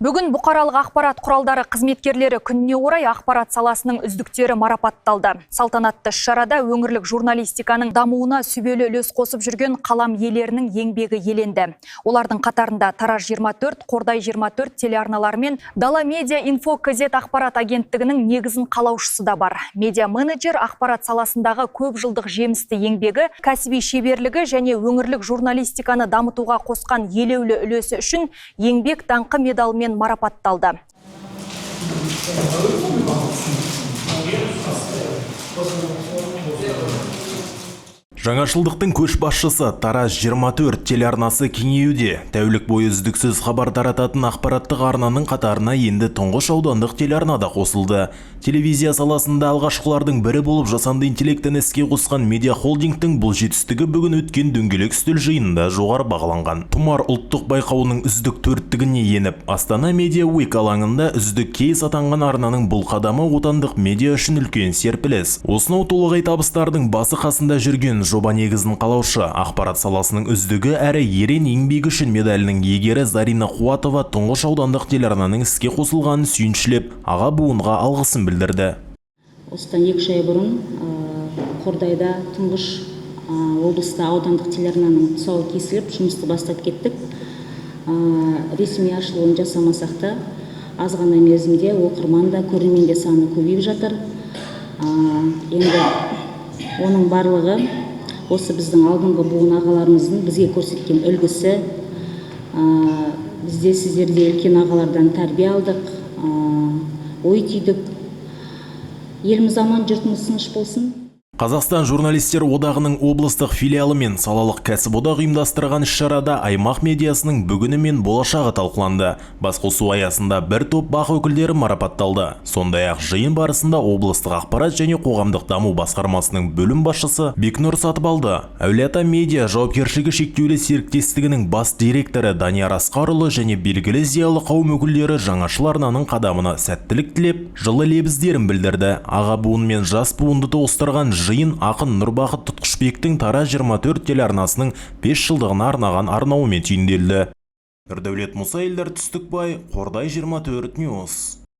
Бүгін бұқаралық ақпарат құралдары қызметкерлері күніне орай ақпарат саласының үздіктері марапатталды. Салтанатты іс-шарада өңірлік журналистиканың дамуына сүбелі үлес қосып жүрген қалам иелерінің еңбегі еленді. Олардың қатарында Тараз 24, Қордай 24 телеарналары мен Дала Медиа Инфо КЗ ақпарат агенттігінің негізін қалаушысы да бар. Медиа менеджер ақпарат саласындағы көп жылдық жемісті еңбегі, кәсіби шеберлігі және өңірлік журналистиканы дамытуға қосқан елеулі үлесі үшін Еңбек даңқы медалімен марапатталды. Жаңашылдықтың көшбасшысы Тараз 24 телеарнасы кеңеюде. Тәулік бойы үздіксіз хабар тарататын ақпараттық арнаның қатарына енді тұңғыш аудандық телеарна да қосылды. Телевизия саласында алғашқылардың бірі болып жасанды интеллектіні іске қосқан медиа холдингтің бұл жетістігі бүгін өткен дөңгелек үстел жиынында жоғары бағаланған. Тұмар ұлттық байқауының үздік төрттігіне еніп, Астана Медиа Week алаңында үздік кейс атанған арнаның бұл қадамы отандық медиа үшін үлкен серпіліс. Осынау толағай табыстардың басы қасында жүрген жоба негізін қалаушы, ақпарат саласының үздігі әрі Ерен еңбегі үшін медалінің иегері Зарина Қуатова тұңғыш аудандық телеарнаның іске қосылғанын сүйіншілеп, аға буынға алғысын білдірді. Осыдан 2-3 ай бұрын Қордайда тұңғыш облыста аудандық телеарнаның тұсауы кесіліп, жұмысты бастап кеттік. Ресми ашылуын жасамасақ та, аз ғана мерзімде оқырман да, көрермен де саны көбейіп жатыр. Енді оның барлығы осы біздің алдыңғы буын ағаларымыздың бізге көрсеткен үлгісі. Біз де сіздердей үлкен ағалардан тәрбие алдық, ой түйдік. Еліміз аман, жұртымыз тыныш болсын. Қазақстан журналистер одағының облыстық филиалы мен салалық кәсіподақ ұйымдастырған іс-шарада аймақ медиасының бүгіні мен болашағы талқыланды. Басқосу аясында бір топ БАҚ өкілдері марапатталды. Сондай-ақ жиын барысында облыстық ақпарат және қоғамдық даму басқармасының бөлім басшысы Бекнұр Сатыбалды, Әулиеата Медиа жауапкершілігі шектеулі серіктестігінің бас директоры Данияр Асқарұлы және белгілі зиялы қауым өкілдері жаңашыл арнаның қадамына сәттілік тілеп, жылы лебіздерін білдірді. Аға буын мен жас буынды тоғыстырған жиын ақын Нұрбақыт Тұтқышбектің Тараз 24 телеарнасының 5 жылдығына арнаған арнауымен түйінделді. Нұрдәулет Мұса, Елдар Түстікбай, Қордай 24 News.